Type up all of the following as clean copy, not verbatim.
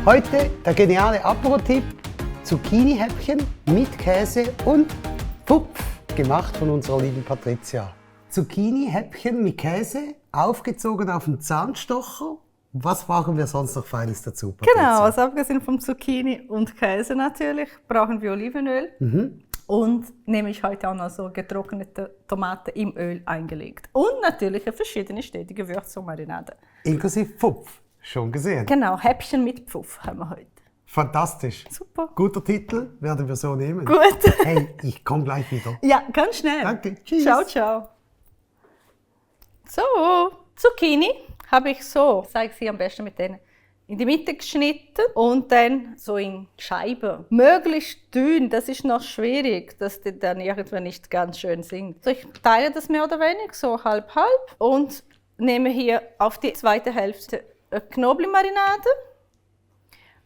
Heute der geniale Apero-Tipp: Zucchini-Häppchen mit Käse und Pupf, gemacht von unserer lieben Patricia. Zucchini-Häppchen mit Käse, aufgezogen auf den Zahnstocher. Was brauchen wir sonst noch Feines dazu, Patricia? Genau, also abgesehen vom Zucchini und Käse natürlich, brauchen wir Olivenöl. Und nehme ich heute auch noch so getrocknete Tomaten im Öl eingelegt. Und natürlich verschiedene stetige Gewürze und Marinade. Inklusive Pfupf, schon gesehen. Genau, Häppchen mit Pfuff haben wir heute. Fantastisch. Super. Guter Titel, werden wir so nehmen. Gut. Hey, ich komme gleich wieder. Ja, ganz schnell. Danke, tschüss. Ciao, ciao. So, Zucchini habe ich so, zeige ich Sie am besten mit denen, in die Mitte geschnitten und dann so in Scheiben. Möglichst dünn, das ist noch schwierig, dass die dann irgendwann nicht ganz schön sind. So, ich teile das mehr oder weniger, so halb-halb und nehme hier auf die zweite Hälfte Knoblauchmarinade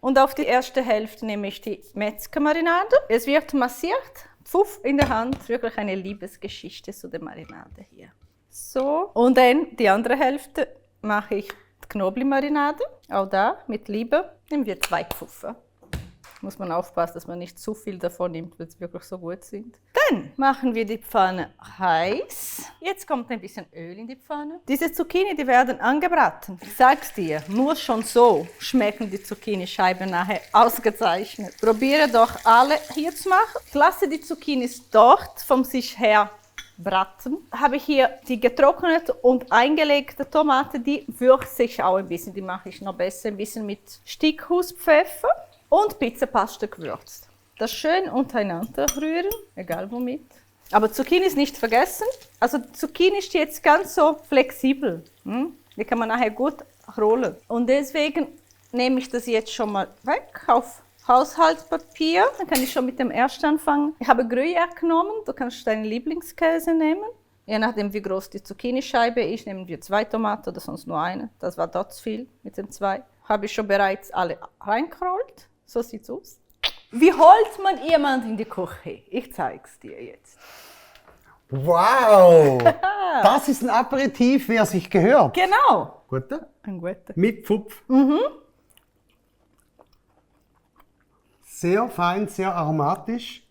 und auf die erste Hälfte nehme ich die Metzgermarinade. Es wird massiert, Pfuff in der Hand, wirklich eine Liebesgeschichte zu der Marinade hier. So, und dann die andere Hälfte mache ich Knoblauchmarinade, auch da mit Liebe, nehmen wir 2 Pfuffer. Muss man aufpassen, dass man nicht zu viel davon nimmt, weil sie wirklich so gut sind. Dann machen wir die Pfanne heiß. Jetzt kommt ein bisschen Öl in die Pfanne. Diese Zucchini, die werden angebraten. Ich sag's dir, nur schon so schmecken die Zucchinischeiben nachher ausgezeichnet. Probiere doch alle hier zu machen. Ich lasse die Zucchinis dort von sich her braten. Habe ich hier die getrocknete und eingelegte Tomate, die würze ich auch ein bisschen. Die mache ich noch besser, ein bisschen mit Stickhuspfeffer und Pizzapaste gewürzt. Das schön untereinander rühren, egal womit. Aber Zucchini ist nicht vergessen. Also Zucchini ist jetzt ganz so flexibel. Die kann man nachher gut rollen. Und deswegen nehme ich das jetzt schon mal weg auf Haushaltspapier. Dann kann ich schon mit dem ersten anfangen. Ich habe Gruyère genommen. Du kannst deinen Lieblingskäse nehmen. Je nachdem, wie groß die Zucchinischeibe ist, nehmen wir 2 Tomaten oder sonst nur eine. Das war dort zu viel mit den 2. Habe ich schon bereits alle reingerollt. So sieht's aus. Wie holt man jemanden in die Küche? Ich zeig's dir jetzt. Wow! Das ist ein Aperitif, wie er sich gehört. Genau. Guter? Ein guter. Mit Pfupf. Sehr fein, sehr aromatisch,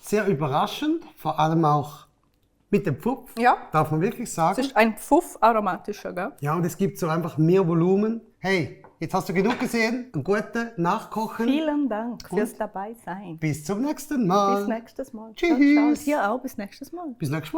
sehr überraschend, vor allem auch mit dem Pfupf, Ja. darf man wirklich sagen. Es ist ein Pfuff aromatischer, gell? Ja, und es gibt so einfach mehr Volumen. Hey, jetzt hast du genug gesehen, ein gutes Nachkochen. Vielen Dank fürs Dabeisein. Bis zum nächsten Mal. Bis nächstes Mal. Tschüss. Ciao, ciao. Dir auch bis nächstes Mal. Bis nächstes Mal.